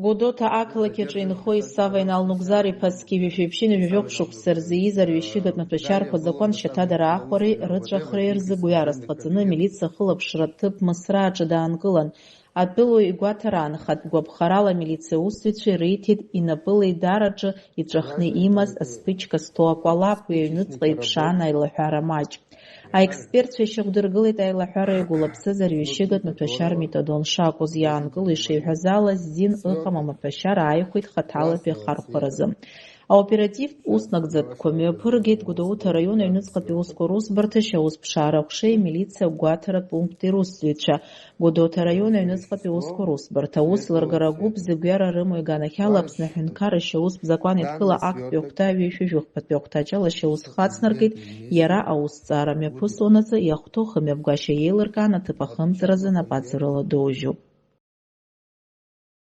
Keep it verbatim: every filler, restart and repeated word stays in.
Гәдоуҭа ақалақь аҿы инхо Исава Инал Нугзар-иԥа зқьи жәшәи ԥшьынҩажәи жәохә шықәса рзы ииз арҩашьыгатә маҭәашьарқәа азакәан шьаҭадара аахәареи рыҵәахреи рзы гәҩарас ҟаҵаны амилициа ахылаԥшра ҭыԥ Мысрааҿы даанкылан. Атәылауаҩ игәаҭараан, хатә гәаԥхарала амилициа аусзуҩцәа ириҭеит инапылеидараҿы иҵәахны имаз асԥычка зҭоу акәалаԥ, уи аҩныҵҟа иԥшаан аилаҳәара маҷ. Аекспертцәа ишьақәдыргылеит аилаҳәара иагәылаԥсаз арҩашьыгатә маҭәашьар метадон шакәыз. Иаанкыло ишеиҳәаз ала, ззин ыҟам амаҭәашьар ааихәеит хаҭалатәи ахархәаразы. Аоперативтә уснагӡатәқәа мҩаԥыргеит Гәдоуҭа араион аҩныҵҟатәи аусқәа русбарҭа ашьаусԥшаара аҟәшеи амилициа агәаҭаратә пункти русзуҩцәа. Гәдоуҭа араион аҩныҵҟатәи аусқәа русбарҭа аус лыргара гәыԥ зыгәҩара рымоу иганахьала Аԥсны аҳәынҭқарра ашьаустә закәан еидкыла актәи ахәҭа ҩышәи жәохәбатәи ахәҭаҷ ала ашьаус хацнаркит, иара аусҭҵаара мҩаԥысуанаҵы иахәҭоу хымҩаԥгашьа еилыркаан аҭыԥ ахымҵразы напаҵаҩрала доужьуп.